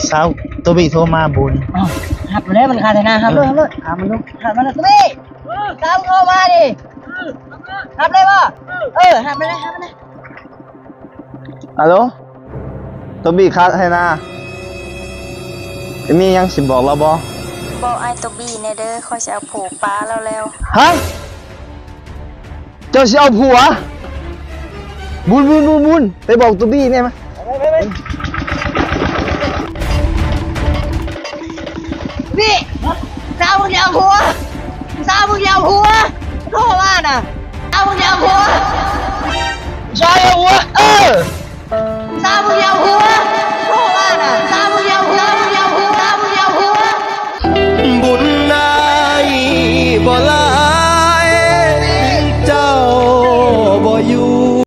ສາວໂຕບີໂທມາບຸນ. ເອົ້າ ຮັບແລ້ວ ມັນຄາໄທນາ ຮັບໂລດ ຮັບໂລດ ຫາມັນດູ ຮັບມາໂລດ ໂຕບີ. ສາວໂທມານີ້ ຮັບໄດ້ບໍ່? ເອີ ຮັບມາເລີຍ ຮັບມາເລີຍ. ອາໂລ ໂຕບີຄາໄທນາ ມີຫຍັງຊິບອກລາວບໍ່? ບອກອ້າຍໂຕບີແດ່ເດີ ຂ້ອຍຊິເອົາຜົວປ້າລາວແລ້ວ. ຮະ? ເຈົ້າຊິເອົາຜົວ? ບຸນ ບຸນ ບຸນ ບຸນ ໄປບອກໂຕບີແດ່ມາ. ນີ້ ສາວມຶງຊິເອົາຜົວ ສາວມຶງຊິເອົາຜົວ ໂທມານະ ສາວມຶງຊິເອົາຜົວ ສາວເອົາຜົວ.